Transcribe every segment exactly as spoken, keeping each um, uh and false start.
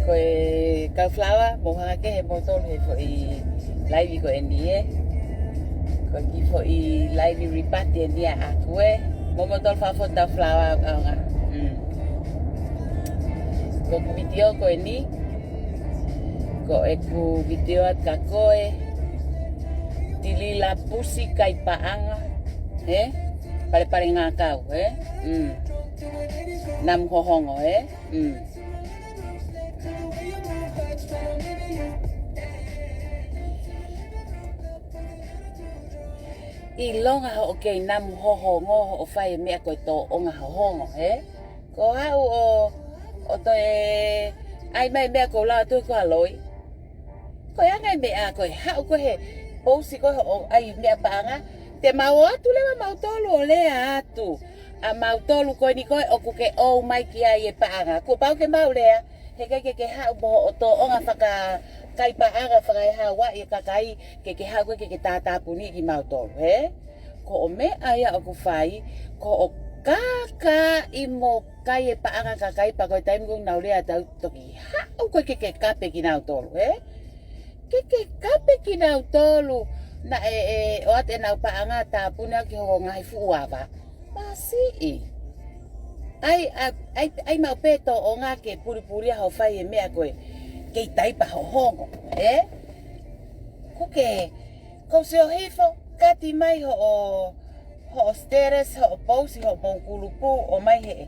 Ko e kau Flower, mou hanga kehe moutolu he foʻi laivi ko eni ē. Ko e kiʻi foʻi laivi ripati eni ʻaʻaku ē. Mou moutolu fakafoki ʻa Flower ʻaonga. Mm. Ko ʻeku vitiō ko eni. Ko ʻeku vitiō atu kia koe. Tilila pusi kai paʻanga. Ē? Palepale ngākau, ē? Mm. Namu hohongo, ē? Mm. ʻIlonga hoʻo kei namu hohongo hoʻo fai e meʻa ko e tōʻonga hohongo, ē? Ko au ʻo, ʻo toe ʻai mai meʻa ko lau atu ko a loi. Ko e anga e meʻa ko e haʻu ko ē he pousi ko ē hoʻo ʻai meʻa paʻanga. Te mau ō atu leva mautolu ʻo lea atu. ʻA mautolu ko eni ko ē ʻoku ke ʻomai ki ai e paʻanga. Kuo pau ke mau lea. He ʻikai ke ke haʻu mo hoʻo tōʻonga fakakai paʻanga fakaehaua ʻi he kakai ke ke haʻu ko ē ke ke tātāpuni kimautolu, ē? Ko hoʻo meʻa ia ʻoku fai, ko hoʻo kākaaʻi mo kai e paʻanga kakai pea ko e taimi ko ē ʻoku nau lea atu toki haʻu ko ē ke ke kape kinautolu, ē? Ke ke kape kinautolu, naʻe, ē, ʻoatu ʻenau paʻanga tāpuni ʻaki hoʻo ngaahi fuʻu ava. Masiʻi. ʻAi, ʻa, ʻai, ʻai maʻu pē tōʻonga ke pulipulia hoʻo fai e meʻa ko ē. Kei taipa hohongo, ē? Kuo ke, kou sio hifo, kati mai hoʻo, hoʻo status, hoʻo pousi, hoʻomou kulupu, ʻomai he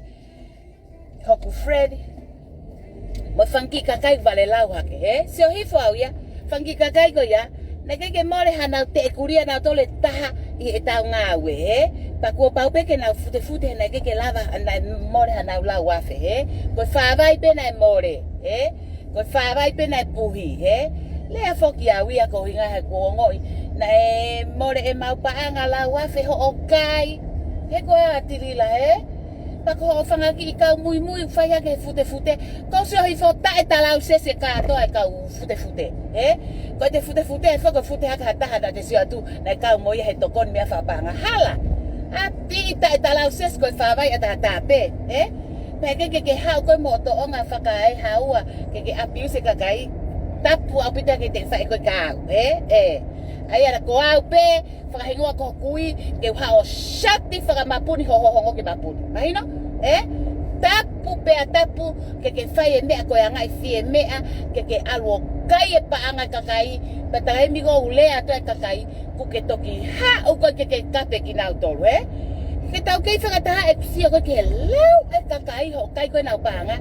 hoku friend. Mo e fanga kiʻi kakai vale lau hake, ē? Sio hifo au ia, fanga kiʻi kakai ko ia, naʻe ʻikai ke mole hanau teʻekulia nautolu ʻe taha ʻi heʻetau ngāue, ē? Pea kuo pau pē ke nau futefute, naʻe ʻikai ke lava, naʻe mole hanau lau afe, ē? Ko e fāvai pē naʻe mole, ē? Ko e fāvai pē naʻe puhi, ē? Lea foki au ia ko hinga he kuo ongoʻi. Naʻe mole ʻemau paʻanga lau afe hoʻo kai. He ko e ʻa Tilila, ē? Pea ko hoʻo fanga kiʻi kau muimui fai hake he futefute. Kou sio hifo taʻe talausese kātoa e kau futefute, ē? Ko e te futefute, ē, foki ʻo fute hake ha taha naʻa te sio atu, naʻe kau mo ia he tokoni meʻa fakapaʻanga hala. ʻAti taʻe talausese ko e fāvai ʻataʻatā pē, ē? Pea ke, ke, ke haʻu ko ē mo hoʻo tōʻonga fakaehaua, ke, ke abuse e kakai, tapu ʻaupito ke te fai ko ē kia au, ē? Ē. ʻAi ʻa ko au pē, fakahingoa ko hoku ui, ke u haʻu ʻo shati fakamapuni ho hohongo ke mapuni. Mahino? Ē? Tapu pea tapu, ke, ke fai e meʻa ko e anga e fie meʻa, ke, ke ʻalu ʻo kai e paʻanga kakai, pea taimi ko ē ʻoku lea atu e kakai, kuo ke toki haʻu ko ē ke, ke kape kinautolu, ē? Ke tau kei fakataha ʻeku sio ko ē ki he lau e kakai hoʻo kai ko ē ʻenau paʻanga.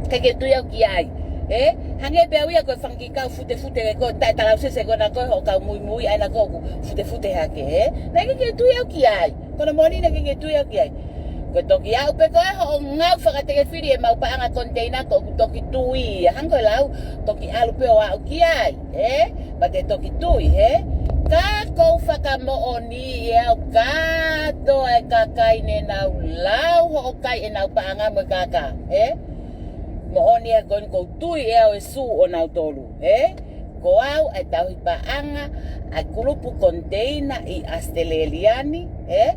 ʻIkai ke tui au ki ai, ē? Hangē pē au ia ko e fanga kiʻi kau futefute ko ē taʻe talausese ko ena ko ē hoʻo kau muimui ʻa ena ko ē ʻoku futefute hake, ē? Naʻe ʻikai ke tui au ki ai. Ko hono moʻoni naʻe ʻikai ke tui au ki ai. Ko e toki aʻu pē ko ē hoʻo ngāue fakatekefili ʻemau paʻanga container ko ʻeku toki tui ia. Hangē ko e lau, toki ʻalu pē ʻo aʻu ki ai, ē? Pea te toki tui, ē? Ka kou fakamoʻoni ʻe au kātoa e kakai ne nau lau hoʻo kai ʻenau paʻanga mo e kākā, ē? Moʻoni ē ko eni kou tui ʻe au e sū ʻonautolu, ē? Ko au ʻa e tauhi paʻanga ʻa e kulupu container ʻi ʻAositelēlia ni, ē?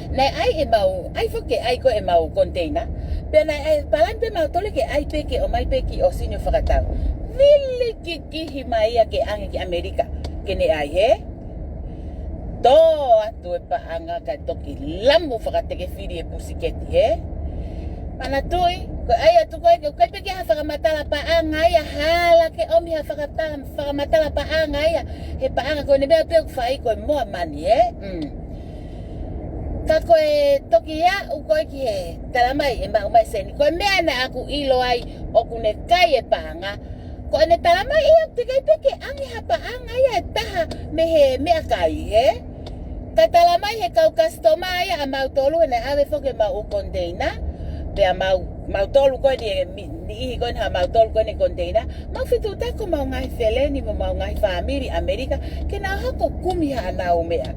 Naʻe ʻai ʻemau, ʻai foki ke ʻai ko ē ʻemau container. Pea naʻe ʻai palani pē mautolu ke ʻai pē ke ʻomai pē ki ʻOsini ʻo fakatau. Vili kikihi mai ia ke ʻange ki ʻAmelika. Ke ne ʻai, ē? Tō atu e paʻanga kae toki lamu fakatekefili e pusiketi, ē? Manatuʻi, ko e ʻai atu ko ē, ke ʻikai pē ke ha fakamatala paʻanga ia, hala ke ʻomi ha fakata-, fakamatala paʻanga ia. He paʻanga ko eni meʻa pē ʻoku fai ko e moa mani, ē? Mm. Ka ko e toki aʻu ko ē ki he talamai ʻe maʻu mai seni. Ko e meʻa naʻa ku ʻilo ai ʻoku ne kai e paʻanga. Ko ʻene talamai ia ʻoku teʻeki ai pē ke ʻange ha paʻanga ia ʻe taha mei he meʻakai, ē? Ka talamai he kau kasitoma ia ʻa mautolu he naʻe ʻave foki ʻemau container. Pea mau, mautolu ko eni e mi-, niʻihi ko eni ha mautolu ko eni container. Mau fetuʻutaki ko ʻemau ngaahi feleni mo ʻemau ngaahi fāmili ʻAmelika ke nau hoko ʻo kumi haʻanau meʻa.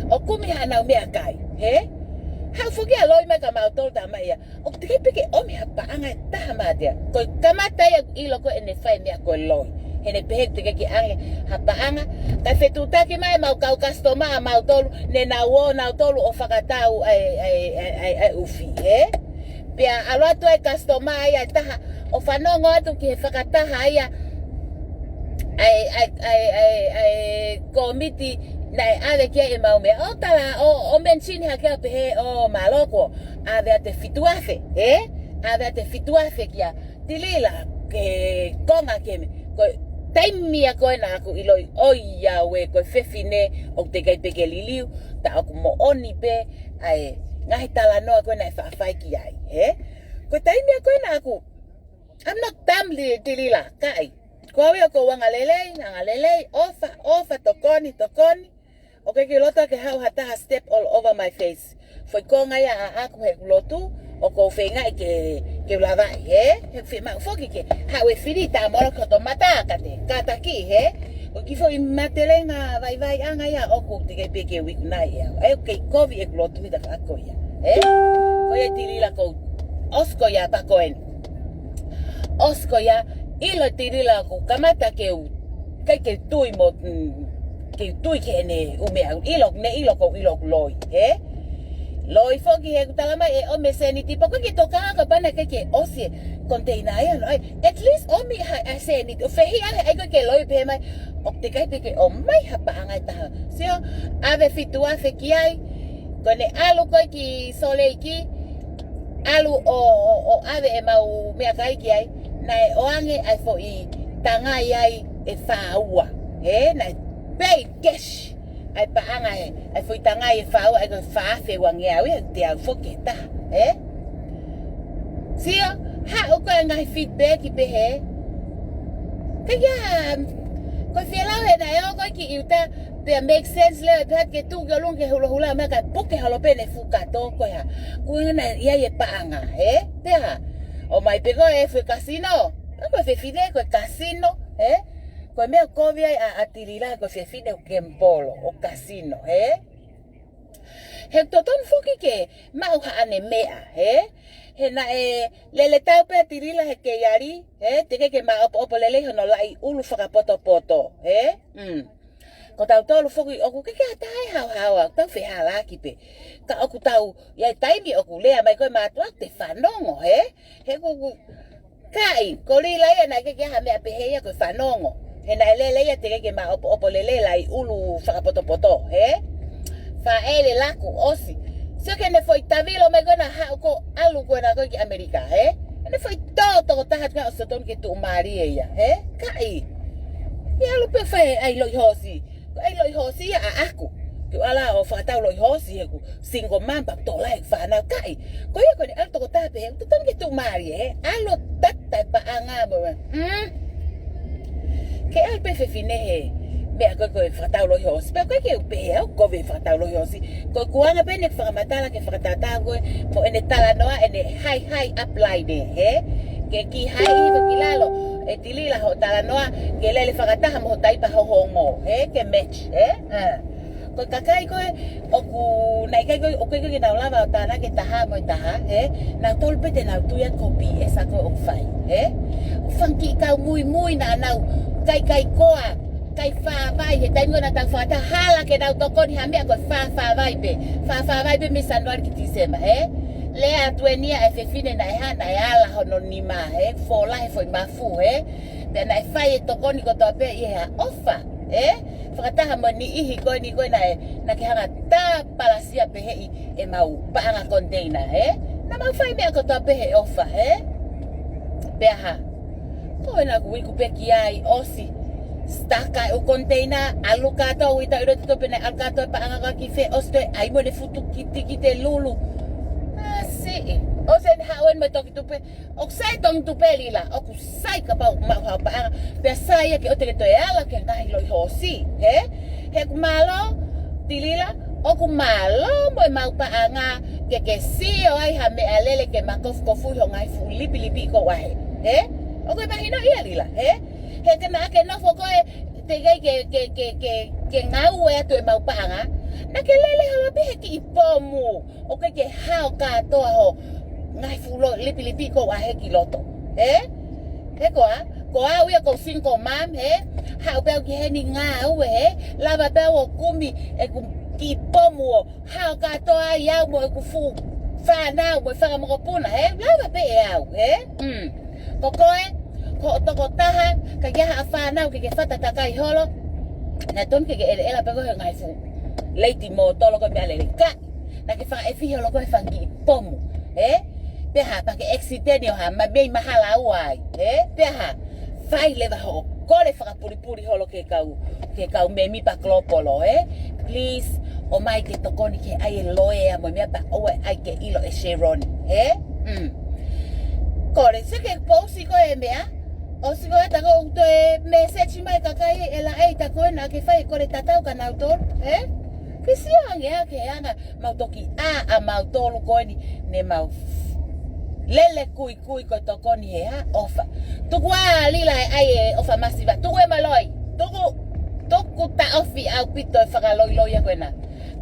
ʻO kumi haʻanau meʻakai, ē? Haʻu foki ʻa loi mai kia mautolu talamai ia ʻoku teʻeki ai pē ke ʻomi ha paʻanga ʻe taha meiate ia. Ko e kamata ia ʻilo ko ē ʻene fai meʻa ko e loi. He ne pehē ʻoku teʻeki ai ke ʻange ha paʻanga. Kae fetuʻutaki mai ʻemau kau kasitoma ʻa mautolu, ne nau ō nautolu ʻo fakatau ʻa e, ʻa e, ʻa e, ʻa e, ʻa e ʻufi, ē? Pea ʻalu atu ai e customer ia ʻe taha ʻo fanongo atu ki he fakataha ia ʻa e, ʻa e, ʻa e, ʻa e, ʻa e kōmiti naʻe ʻave ki ai ʻemau meʻa. ʻO tala, ʻo, ʻo mention hake ʻo pehē ʻo mālō kuo ʻave atu e fitu afe, ē? ʻAve atu e fitu afe kia Tilila ke konga ke me. Ko e taimi ia ko ē naʻa ku ʻiloʻi ʻoiauē ko e fefine ʻoku teʻeki ai pē ke liliu, tā ʻoku moʻoni pē ʻa e ngaahi talanoa ko ē naʻe faʻa fai ki ai, ē? Ko e taimi ia ko ē naʻa ku, I'm not dumb, Tilila, kaʻi. Ko au ia ʻoku ou anga lelei, anga lelei, ʻofa, ʻofa, tokoni, tokoni. ʻOku ʻikai ke u loto ke haʻu ha taha step all over my face. Foʻi konga ia ʻaʻaku heʻeku lotu, ʻoku ou feingaʻi ke, ke u lavaʻi, ē? He fiemaʻu foki ke haʻu e fili tā molo ki hoto mata, kātaki, ē? Ko e kiʻi foʻi matelenga vaivaiʻanga ia ʻoku teʻeki ai pē ke u ikunaʻi ʻe au. ʻOku kei kovi ʻeku lotu ʻi he tafaʻaki ko ia, ē? Ko ia Tilila ʻoku ou ʻosi ko ia pea ko eni. ʻOsi ko ia, ʻilo Tilila ʻoku kamata ke u, ʻikai ke u tui mo, mm, ke u tui ki heʻene ʻū meʻa, ʻilo, ne ʻilo ʻoku ou ʻilo ʻoku loi, ē? Loi foki heʻeku tala mai ʻe ʻomi e sēniti, pea ʻoku ʻikai ke tokanga kapau naʻe ʻikai ke ʻosi e container ia, no, ʻai, at least ʻomi ha, ha sēniti, ʻo fehiʻa he ʻai ko ē ke loi pē mai, ʻoku teʻeki ai pē ke ʻomai ha paʻanga ʻe taha. Sio, ʻave fitu afe ki ai, ko ʻene ʻalu ko ē ki Sōleki, ʻalu ʻo, ʻo, ʻo ʻave ʻemau meʻakai ki ai, naʻe ʻoange ʻa e foʻi tangai ai ʻe fāua. Ē, naʻe pay cash ʻa e paʻanga ē, ʻa e foʻi tangai ʻe fāua, ʻa e ko e fā afe uangeau ia, te au foki ʻe taha, ē? Sio, haʻu ko ē ngaahi feedback pehē. Ka ia, ko e fielau he naʻe ō ko ē ki ʻIutā, pea make sense leva, pea ke tuʻu ki ʻolunga ke hulahula, meʻa kae puke holo pē ʻene fukato ko ē ha. Ko e ngana ia e paʻanga, ē? Pea, ʻomai pē ko e foʻi kasino. Ka ko e fefine ko e kasino, ē? Ko e meʻa ʻoku kovi ai ʻa, ʻa Tilila ko e fefine ʻoku kemipolo, ʻo kasino, ē? He totonu foki ke maʻu haʻane meʻa, ē? He naʻe lele tau pē ʻa Tilila he kei ali, ē? Teʻeki ke māʻopoʻopo lelei hono laʻi ʻulu fakapotopoto, ē? Mm. Ko tautolu foki ʻoku ʻikai ke ʻi ai ha taha ʻe haohaoa, tau fehālaaki pē. Ka ʻoku tau, ʻi ai e taimi ʻoku lea mai ko ē mātuʻa te fanongo, ē? He ʻoku, ʻoku, kaʻi, ko Lila ia naʻe ʻikai ke ʻi ai ha meʻa pehē ia ko e fanongo. He naʻe lele ia teʻeki ke māʻopoʻopo lelei laʻi ʻulu fakapotopoto, ē? Fāʻele laku ʻosi. Sio ki heʻene foʻi tavilo mai ko ē naʻa haʻu ko ē ʻalu ko ē naʻa ko ē ki ʻAmelika, ē? ʻEne foʻi tō tokotaha atu ka ʻosi totonu ke tuʻumālie ia, ē? Kaʻi. Ia ʻalu pē fai ʻa e loʻi hoosi. Ko e loʻi hoosi ia ʻaʻaku. Ke u ʻalu ʻo fakatau loʻi hoosi heʻeku single mom pea tō lahi e fānau, kaʻi. Ko ia ko ʻene ʻalu tokotaha pē he totonu ke tuʻumālie, ē? ʻAlu ʻo tata e paʻanga mo, mm. Ke ʻalu pē fefine he meʻa ko ē ko e fakatau loʻi hoosi. Pea ko e ke u pehē au kovi e fakatau loʻi hoosi. Ko e kuonga pē ʻene fakamatala ke fakatatau ko ē mo ʻene talanoa ʻene haihai apply ne, ē? Ke kī hai hifo ki lalo ʻe Tilila hoʻo talanoa, ke lele fakataha mo hoʻo taipa hohongo, ē? Ke match, ē? ʻA. Ko e kakai ko ē ʻoku, naʻe ʻikai ko ē, ʻoku ʻikai ke nau lava ʻo tānaki e taha mo e taha, ē? Nautolu pē te nau tui atu ko e B S ʻa ko ē ʻoku fai, ē? Fanga kiʻi kau muimui naʻa nau kai kai koa, kai fāvai, he taimi ko ē naʻa tau fakataha hala ke nau tokoni ha meʻa ko e fāfāvai pē. Fāfāvai pē mei Sānuali ki Tīsema, ē? Lea atu eni ʻa e fefine naʻe hā, naʻe ala hono nima, ē? Fōlahi e foʻi mafu, ē? Pea naʻe fai e tokoni kotoa pē ʻi ha ʻofa, ē? Fakataha mo e niʻihi ko eni ko ē naʻe, naʻa ke hanga ʻo tāpalasia pehē ʻi heʻemau paʻanga container, ē? Naʻa mau fai meʻa kotoa pē he ʻofa, ē? Pea hā? Ko ena ʻoku iku pē ki ai ʻosi. Staka e ʻū container, ʻalu kātoa, ʻoku ʻikai te u ʻilo tuʻu pē naʻe ʻalu kātoa e paʻanga ko ē ki fē, ʻosi toe ʻai mo ʻene futu kitekite lulu. ʻAsi. ʻOsi eni haʻu eni mo e toki tupe. ʻOku sai e toki tupe Lila, ʻoku sai kapau ʻoku maʻu haʻo paʻanga. Pea sai ia ke ʻoua te ke toe ala ki he ngaahi loʻi hoosi, ē? He ʻoku mālō, Tilila, ʻoku mālō mo ʻemau paʻanga, ke ke sio ai ha meʻalele ke makofukofuʻi ho ngaahi fuʻu lipilipi ʻoku ʻahe, ē? ʻOku ke mahinoʻi ia Lila, ē? He ka naʻa ke nofo ko ē teʻeki ke, ke, ke, ke, ke ngāue atu ʻemau paʻanga, naʻa ke lele holo pē he kiʻi pomu, ʻoku ʻikai ke hao kātoa ho ngaahi fuʻu lipilipi ʻoku ʻahe ki loto, ē? He ko au, ko au ia ʻoku ou single mom, ē? Haʻu pē au ki heni ngāue, ē? Lava pē au ʻo kumi ʻeku kiʻi pomu ʻo hao kātoa ai au mo ʻeku fuʻu fānau mo e fanga mokopuna, ē? Lava pē ʻe au, ē? Mm. Ko koe, ko hoʻo tokotaha, ka ʻi ai haʻo fānau ke ke fata takai holo, naʻe tonu ke ke ʻeleʻela pē koe he ngaahi fuʻu leiti mōtolo ko e meʻa lelei. Ka, naʻa ke fakaʻefihi holo koe he fanga kiʻi pomu, ē? Pea hā, pea ke accident ʻo hā, ma mei mahalo ai, ē? Pea hā, fai leva hoʻo kole fakapulipuli holo ki he kau, ki he kau mēmipa Global, ē? Please, ʻomai ke tokoni ke ʻai e loea mo e meʻa pea ʻoua ʻe ʻai ke ʻilo ʻe Sharon, ē? Mm. Kole, sio ke post ko e meʻa, ʻosi ko e ta ko ʻoku toe message mai kakai ʻe laʻei ta ko e naʻa ke fai kole tatau kia nautolu, ē? Ke sio ange ā ki he anga mau toki ʻā ʻa mautolu ko eni ne mau lele kuikui ko e tokoni he hā ʻofa. Tuku ā Lila e ʻai e ʻofa masiva. Tuku e maloi. Tuku, tuku taʻofi ʻaupito e fakaloiloi ia ko ena.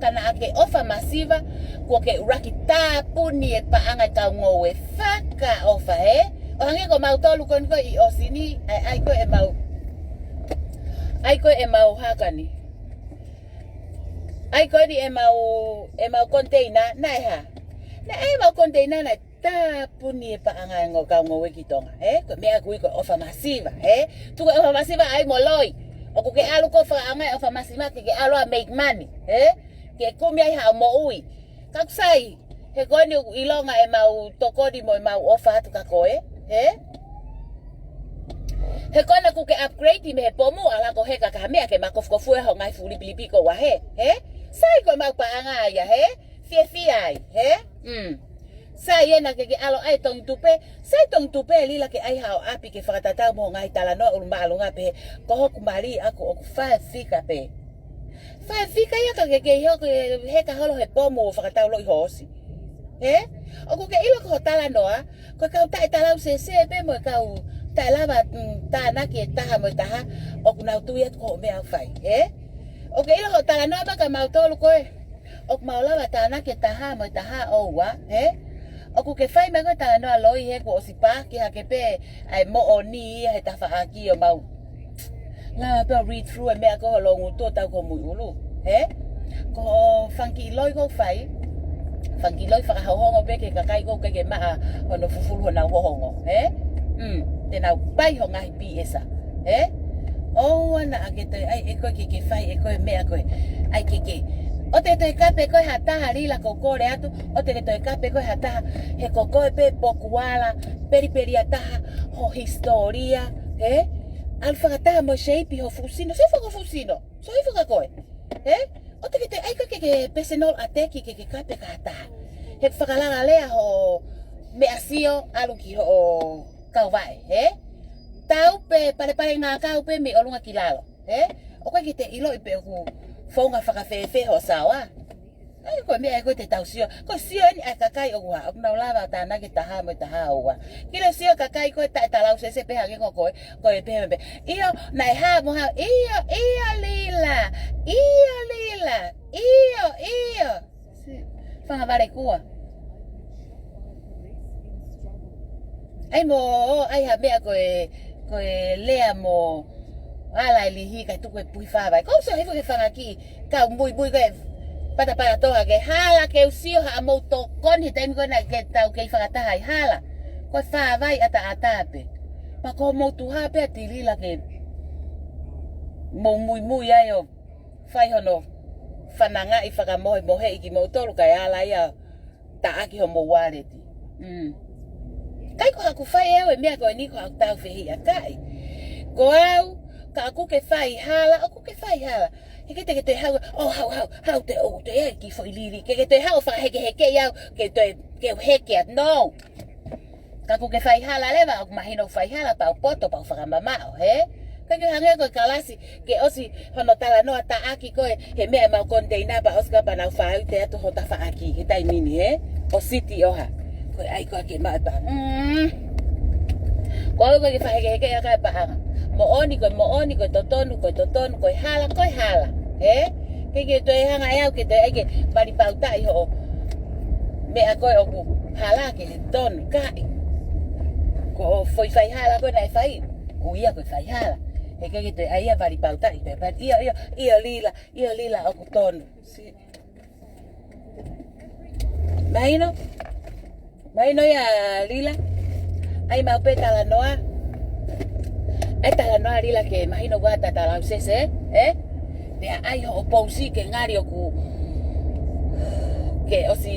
Ka naʻa ke ʻofa masiva, kuo ke ʻuluaki tāpuni e paʻanga e kau ngoue fakaʻofa, ē? ʻO hangē ko mautolu ko eni ko ē ʻi ʻOsi ni, ʻai, ʻai ko e mau, ʻai ko e mau haka ni. ʻAi ko eni e mau, e mau container, naʻe hā? Naʻe ʻai e mau container naʻe tāpuni e paʻanga e ngaahi kau ngoue ki Tonga, ē? Ko e meʻa kui ko e ʻofa masiva, ē? Tuku e ʻofa masiva ʻai mo loi. ʻOku ke ʻalu ko e fakaʻaongaʻi e ʻofa masiva ke ke ʻalu ʻo make money, ē? Ke kumi ai haʻo moʻui. Ka ʻoku sai, he ko eni ʻoku ʻilonga e mau tokoni mo e mau ʻofa atu kia koe, ē? He ko ena kuo ke upgrade mei he pomu, ʻalu ko heka ki ha meʻa ke makofukofu e hoʻo ngaahi fuʻu lipilipi ko ua, hē? Hē? Sai ko e mau paʻanga ia, hē? Fiefia ai, hē? Mm. Sai ena ke ke ʻalu ʻai tongi tupe, sai tongi tupe Lila ke ʻai haʻo ʻapi ke fakatatau mo e ngaahi talanoa ʻulumāʻolunga pehē, ko hoku mali ʻaku ʻoku faifika pē. Faifika ia ka ke kei hoko ʻo heka holo he pomu ʻo fakatau loʻi hoosi. Hē? ʻOku ke ʻilo ko hoʻo talanoa, ko e kau taʻe talausese pē mo e kau taʻe lava, mm, tānaki e taha mo e taha, ʻoku nau tui atu ko hoʻo meʻa ʻoku fai, hē? ʻOku ke ʻilo hoʻo talanoa pea ka mautolu ko ē ʻoku mau lava tānaki e taha mo e taha ʻoua, hē? ʻOku ke fai mai ko e talanoa loi hē kuo ʻosi pā ki hake pē ʻa e moʻoni ia he tafaʻaki ʻo mau lava pē ʻo read through e meʻa ko ho loungutu ʻo tau ko ho muiʻulu, hē? Ko e fanga kiʻi loi ʻoku fai, fanga kiʻi loi fakahohongo pē ki he kakai ʻoku ʻikai ke maʻa hono fufulu honau hohongo, hē? Mm, te nau pai ho ngaahi pīsā, hē? ʻOua naʻa ke toe ʻai ʻe koe ke ke fai ʻe koe meʻa ko ē. ʻAi ke ke. ʻOua te ke toe kape koe ha taha Lila ʻoku ou kole atu, ʻoua te ke toe kape koe ha taha, he ko koe pē pokuala, pelipeli ʻa taha, ho hisitōlia, hē? ʻAlu fakataha mo e shape ho fuʻu sino, shape ho fuʻu sino, shape kia koe, hē? ʻOua te ke toe ʻai koe ke ke personal attack ke ke kape ki ha taha. He fakalakalea ho meʻa sio, ʻalu ki hoʻo kauvaʻe, hē? Tau pē palepale ngākau pē mei ʻolunga ki lalo, hē? ʻOku ʻikai ke te ʻiloʻi pe ʻoku founga fakafēfē ho saoa. ʻAi ko e meʻa ē ko ē te tau sio. Ko e sio eni ʻa e kakai ʻoku hā, ʻoku nau lava tānaki e taha mo e taha ʻoua. Kilo sio kakai ko ē taʻe talausese pē hangē ko koe, ko e pehē pē. ʻIo, naʻe hā mo hā, ʻio, ʻio Lila, ʻio Lila, ʻio, ʻio. Fanga vale kua. ʻAi mo, ʻai ha meʻa ko e, ko e lea mo ala e lihi kae tuku e puhi fāvai. Ko e sio hifo ki he fanga kiʻi kau muimui ko e patapata toha ke hala ke u sio haʻamou tokoni he taimi ko ē naʻa ke tau kei fakataha ai hala. Ko e fāvai ʻataʻatā pē. Pea ko hoʻomou tuha pē ʻa Lila ke mou muimui ai ʻo fai hono fanangaʻi fakamohemoheʻi kimoutolu kae ala ia ʻo taʻaki homou wallet. Mm. ʻIkai ko haʻaku fai ʻe au e meʻa ko eni ko haʻaku tāufehiʻa, ʻikai. Ko au, ka ʻoku ke fai hala, ʻoku ke fai hala. He ʻikai te ke toe haʻu, ʻo haʻu, haʻu, haʻu te ʻoku toe ʻai e kiʻi foʻi lili. Ke ke toe haʻu ʻo fakahekehekeʻi au, ke toe, ke u heke atu. No. Ka ʻoku ke fai hala leva, ʻoku mahino fai hala, pea u poto, pea u fakamamaʻo, hē? ʻIkai ke hangē ko e kalasi, ke ʻosi hono talanoa taʻaki ko ē he meʻa ʻemau container pea ʻosi ka pea nau fāʻite atu ho tafaʻaki he taimi ni, hē? ʻO siti ʻo hā. Ko e ʻai ko ē ke maʻu e paʻanga. Mm. Ko au ko e ke fakahekehekeʻi ʻaki e paʻanga. Moʻoni ko e moʻoni, ko e totonu ko e totonu, ko e hala ko e hala, hē? ʻIkai ke toe hanga ʻe au ke toe ʻai ke vali pautaʻi hoʻo meʻa ko ē ʻoku hala ke he tonu, ʻikai. Ko e foʻi fai hala ko ē naʻe fai, ʻoku ʻia ko e fai hala. He ʻikai ke toe ʻai ia vali pautaʻi pē, but ʻio, ʻio, ʻio Lila, ʻio Lila ʻoku tonu. Mahino? Mahino ia Lila. ʻAi maʻu pē talanoa. ʻAi talanoa Lila ke mahino ʻoku ʻata talausese, ē? Pea ʻai hoʻo pousi ke ngali ʻoku ke ʻosi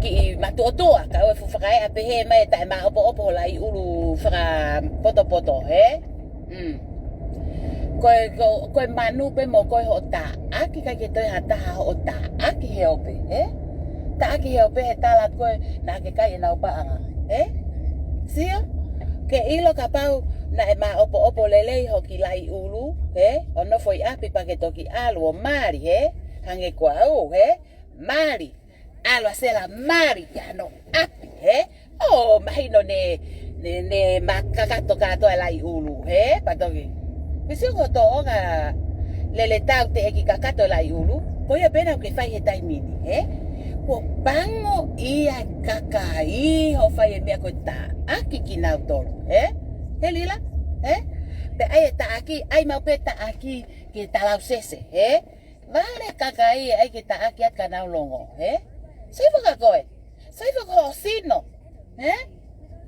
kiʻi matuʻotuʻa, ka ʻoua ʻe fuʻu fakaeʻa pehē mai e taʻe māʻopoʻopo ho laʻi ʻulu fakapotopoto, ē? Mm. Ko e, ko, ko e manu pē mo ko e hoʻo taʻaki, ʻikai ke toe ha taha hoʻo taʻaki he ope, ē? Taʻaki he ope he tala ko ē naʻa ke kai ʻenau paʻanga, ē? Sio? Ke ʻilo kapau naʻe māʻopoʻopo lelei hoʻo kiʻi laʻi ʻulu, ē? ʻO nofo ʻi ʻapi pea ke toki ʻalu ʻo mali, ē? Hangē ko au, ē? Mali. ʻAlu ʻa Sela mali ki hano ʻapi, ē? ʻO mahino ne, ne, ne makakato kātoa e laʻi ʻulu, ē? Pea toki. Ke sio ko e tōʻonga lele tau teʻeki kakato e laʻi ʻulu, ko ia pē naʻa ke fai he taimi ni, ē? Kuo pango ia e kakai hoʻo fai e meʻa ko e taʻaki kinautolu, ē? Ē Lila, ē? Pea ʻai e taʻaki, ʻai maʻu pē taʻaki ke talausese, ē? Vale kakai ʻai ke taʻaki atu ka nau longo, ē? Sai fakakoe. Sai fakahoʻo sino, ē?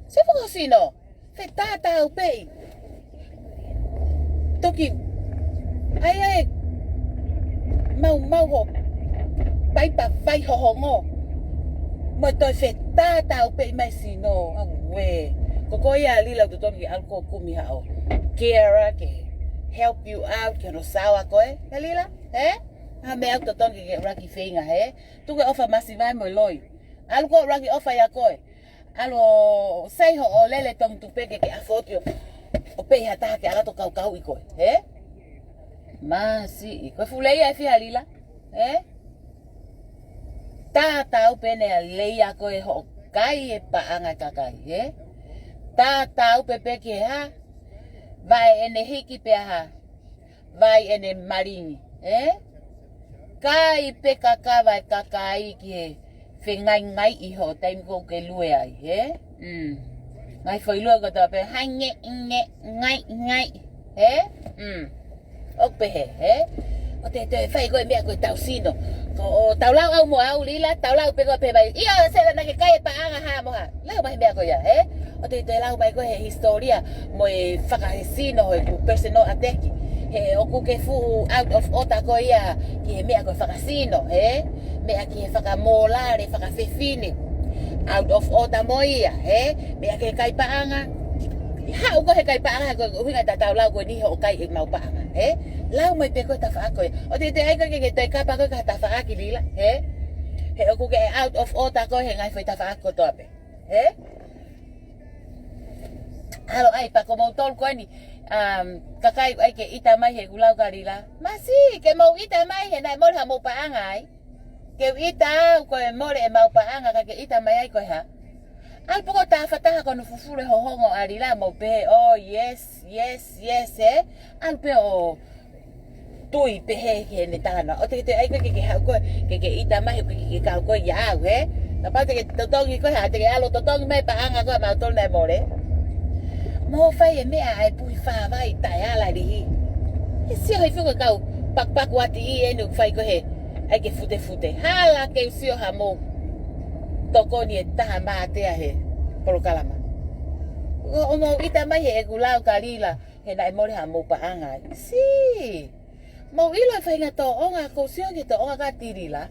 Sai fakahoʻo sino. Fetātā au pē ʻi. Toki. ʻAi ʻai. Mau mau ho. Paipa fai hohongo. Mo toe fetātā au pē ʻi mai sino. Auē. Ko ko ia Lila ʻoku totonu ke ʻalu ko ē ʻo kumi haʻo carer ke help you out, ke hono saoa koe. Ē Lila? Ē? Ha meʻa ʻoku totonu ke ke ʻuluaki feinga, ē? Tuku e ʻofa masiva mo e loi. ʻAlu ko ē ʻuluaki ʻofa ia koe. ʻAlu ʻo sai hoʻo lele tongi tupe ke ke afford ʻo, ʻo pehē ha taha ke ʻalu atu ʻo kaukauʻi koe, ē? Masiʻi, ko e fuʻu lelei ia ʻe fiha Lila, ē? Tātā au pē ne a lelei ia ko ē hoʻo kai e paʻanga kakai, ē? Tātā au pē pē ke ha, vaʻe ʻene hiki pea ha, vaʻe ʻene malingi, ē? Kai pē kakava e kakai ki he fengaingai ʻi hoʻo taimi ko ē ke lue ai, ē? Mm. Ngaahi foʻi lue kotoa pē, hai nge, nge, ngai, ngai, ē? Mm. ʻOku pehē, ē? ʻO te, te fai ko e meʻa ko e tau sino. Ko ʻo tau lau au mo au Lila, tau lau pē ko e pehē mai. ʻIo, Sela naʻa ke kai e paʻanga ha mo ha. Lau mai meʻa ko ia, ē? ʻO te, te lau mai ko e he hisitōlia mo e fakahesino he ʻoku personal attack. He ʻoku ke fuʻu out of order ko ia ki he meʻa ko e fakasino, ē? Meʻa ki he fakamōlale, fakafefine. Out of order mo ia, ē? Meʻa ki he kai paʻanga. Haʻu ko ē he kai paʻanga, ko e ʻuhinga tatau lau ko eni hoʻo kai ʻemau paʻanga, ē? Lau mai pē ko e tafaʻaki ko ē. ʻO te, te ʻai ko ē ke, ke toe kapa ko ē ka tafaʻaki Lila, ē? He ʻoku ke out of order ko ē he ngaahi foʻi tafaʻaki kotoa pē. Ē? ʻAlu ʻai pea ko moutolu ko eni, um, kakai ʻai ke ʻita mai he ʻeku lau ka Lila. Masiʻi, ke mou ʻita mai he naʻe mole haʻamou paʻanga ai. Ke u ʻita au ko e mole ʻemau paʻanga ka ke ʻita mai ai ko e hā. ʻAlu pē ko e tafa taha ko hono fufulu e hohongo ʻa Lila mo pehē, oh, yes, yes, yes, ē? ʻAlu pē ʻo tui pehē ki heʻene talanoa. ʻO te ke toe ʻai ko ē ke, ke haʻu ko ē, ke, ke ʻita mai, ke, ke, ke kau ko ē ia au, ē? Kapau te ke totongi ko ē, ha te ke ʻalu ʻo totongi mai paʻanga ko ē ʻa mautolu naʻe mole. Mou fai e meʻa ʻa e puhi fāvai taʻe ala lihi. He sio hifo ko e kau pakupaku ʻati ʻi eni ʻoku fai ko ē he ʻai ke futefute. Hala ke u sio haʻamou tokoni e taha mātea he polokalama. ʻO, ʻo mou ʻita mai he ʻeku lau ka Lila. He naʻe mole haʻamou paʻanga ai. Sī. Mou ʻilo e faʻahinga tōʻonga, kou sio ki he tōʻonga ka Lila.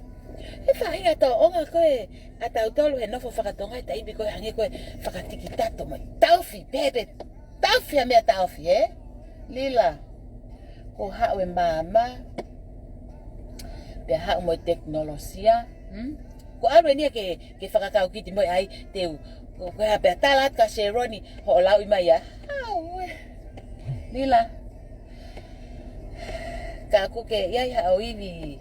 He faʻahinga tōʻonga ko ē ʻa tautolu he nofo fakatonga he taimi ko ē hangē ko e fakatikitato mai. Taʻofi, pehē pē. Taʻofi ha meʻa taʻofi, ē? Lila. Ko haʻu e maama. Pea haʻu mo e tekinolosia. Hmm? Ko ʻalu eni ia ke, ke fakakaukiti mo e ʻai, te u, ko, ko e hā pea tala atu ka Sheroni, hoʻo lauʻi mai ia. Auē. Lila. Ka ʻoku ke ʻi ai haʻo ivi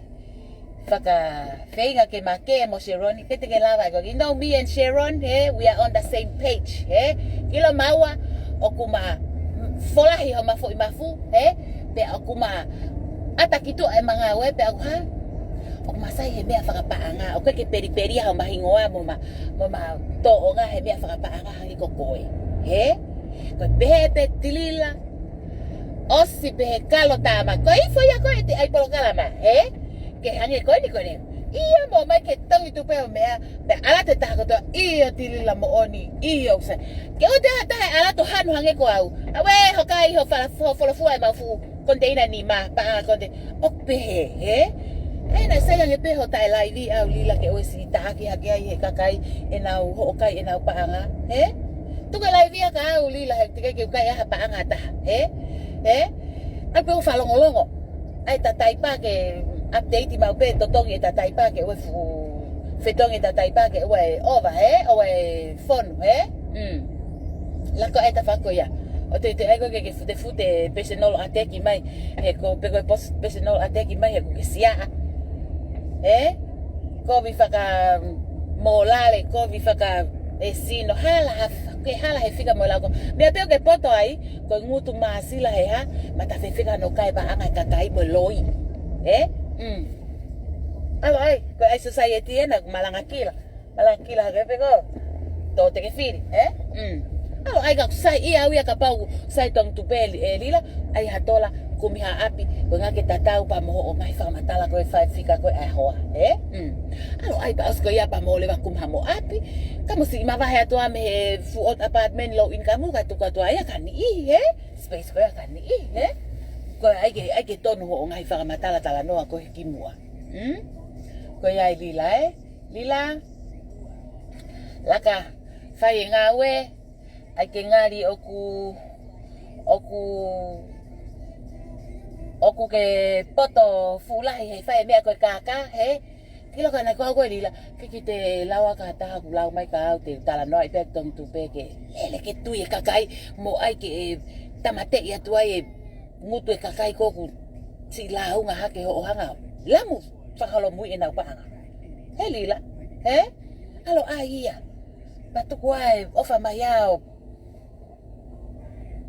fakafeinga ke make mo Sheroni, ke te ke lava ʻe koe. You know me and Sharon, he, we are on the same page, he. ʻIlo maua, ʻoku ma folahi homa foʻi mafu, he. Pea ʻoku ma ʻata ki tuʻa ʻema ngāue, pea ʻoku hā. ʻOku ma sai he meʻa fakapaʻanga, ʻoku ke pelipelia homa hingoa mo ma, mo ma tōʻonga he meʻa fakapaʻanga hangē ko koe. He? Ko e pehē pē Lila, ʻosi pē he kalo tama. Ko e ifo ia ko ē te ʻai polokalama, he? Ke hangē ko eni ko eni. ʻIa, mou ō mai ke tongi tupe ʻo meʻa. Pea ʻalu atu e taha kotoa, ʻio Tilila moʻoni, ʻio ʻoku sai. Ke ʻoua te ʻi ai ha taha ʻe ʻalu atu ʻo hanu hangē ko au. Auē, hokai ho fala-, ho folofua ʻemau fuʻu koniteina ʻe nima, paʻanga koniteina. ʻOku pehē, hē? ʻE, naʻe sai ange pē hoʻo taʻe laivi ʻaʻau Lila ke ʻosi taʻaki hake ai he kakai ʻenau hoʻo kai ʻenau paʻanga, hē? Tuku e laivi ʻa ka au Lila he teʻeki ke u kai ʻa ha paʻanga ʻa taha, hē? Hē? ʻAlu pē ʻo fakalongolongo. ʻAi tataipa ke update maʻu pē, totongi e tataipa ke ʻoua ʻe fuʻu, fetongi e tataipa ke ʻoua ʻe ova, hē? ʻOua ʻe fonu, hē? Mm. Laka ʻa e tafaʻaki ko ia. ʻO te, te ʻai koe ke, ke futefute personal attack mai. He ko, pe ko e pos-, personal attack mai, he ko ke siaʻa. Hē? Kovi fakamōlale, kovi faka-, ʻe sino, hala ha, ke hala he fika mo e lau ko. Meʻa pē ʻoku ke poto ai, ko e ngutu māsila he hā, mata fefeka no kai paʻanga e kakai mo e loi. Hē? Mm. ʻAlu ai, ko e ʻai society ena, malanga kila. Malanga kila hake pē ko. Tō te ke fili, hē? Mm. ʻAlu ai ka ʻoku sai ia au ia kapau ʻoku sai tongi tupe ʻe Lila, ʻai ha tola, kumi ha ʻapi, ko e ngaahi ke tatau pea mo hoʻo ngaahi fakamatala ko e fai fika ko e ʻai hoa, hē? Mm. ʻAlu ai pea ʻosi ko ia pea mo leva kumi ha mo ʻapi, ka mo siʻi mavahe atu ā mei he fuʻu apartment low income ka tuku atu ai ʻa ka niʻihi, hē? Space ko ia ʻa ka niʻihi, hē? Ko e ʻai ke, ʻai ke tonu hoʻo ngaahi fakamatala talanoa ko ē kimuʻa. Mm? Ko ia ʻe Lila, ē? Lila, laka, fai e ngāue, ʻai ke ngali ʻoku, ʻoku, ʻoku ke poto fuʻu lahi he fai e meʻa ko e kākā, hē? Kilo ka naʻe ko au ko ē Lila, ke ki te lau ʻa ka taha ʻoku lau mai ka au te talanoa ʻi pē tongi tupe ke lele ke tui e kakai, mo ʻai ke, ē, tāmateʻi atu ai e ngutu e kakai ko ʻoku siʻi lāunga hake hoʻo hanga. Lamu, fakaholomui ʻenau paʻanga. Hē Lila, hē? ʻAlu ai ia. Pea tuku ā e ʻofa mai ʻaʻau.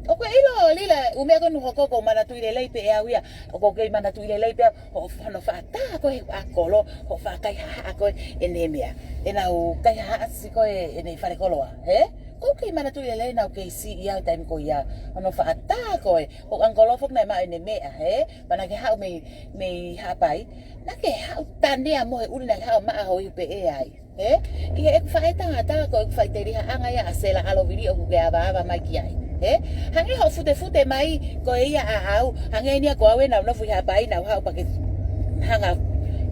ʻOku ke ʻilo Lila, ʻū meʻa ko ē ʻoku hoko ʻoku ou manatuʻi lelei pē ʻe au ia. ʻOku ou kei manatuʻi lelei pē au, hoʻo fano faʻa tā ko ē ʻa kolo, hoʻo faʻa kaihaʻa ko ē ʻene meʻa. ʻEnau kaihaʻasi ko ē ʻene falekoloa, hē? ʻOku ou kei manatuʻi lelei naʻa ku kei siʻi au taimi ko ia. Hono faʻa tā ko ē, hoʻo ʻangikolo foki naʻe maʻu ʻene meʻa, hē? Pea naʻa ke haʻu mei, mei Haʻapai. Naʻa ke haʻu tanea mo e ʻuli naʻa ke haʻu maʻa ho ihu pē ʻe ai. Hē? ʻI heʻeku faʻētangata ko ʻeku faʻitelihaʻanga ia ʻa Sela ʻAlovili ʻoku ke avaava mai ki ai. Hē? Hangē hoʻo futefute mai ko ia ʻaʻau. Hangē ni ia ko au ē naʻa ku nofo ʻi Haʻapai naʻa ku haʻu pea ke hanga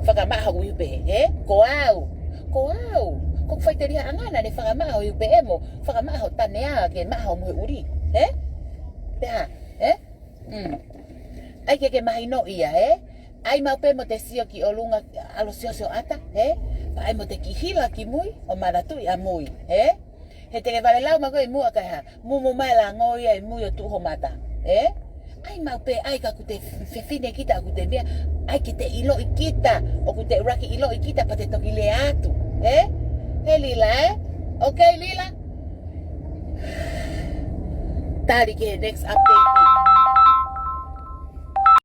fakamaʻa hoku ihu pē. Hē? Ko au. Ko au. Ko ʻeku faʻitelihaʻanga naʻa ne fakamaʻa ho ihu pē mo fakamaʻa ho tanea ke maʻa ho mohe ʻuli. Hē? Pea, hē? Mm. ʻAi ke ke mahino ia, hē? ʻAi maʻu pē mo te sio ki ʻolunga ʻalu siosio ʻata, hē? Pea ʻai mo te ki hila ki mui, ʻo manatuʻi ʻa mui, hē? He te ke vale lau maʻu ko ē ʻi muʻa kae hā, mumu mai lango ia ʻi mui ʻo tuʻu ho mata, hē? ʻAi maʻu pē, ʻai ka ʻoku te fefine kita, ʻoku te meʻa, ʻai ke te ʻiloʻi kita, ʻoku te ʻuluaki ʻiloʻi kita, pea te toki lea atu, hē? Hē Lila, ē? Okay, Lila? Tali ki he next update.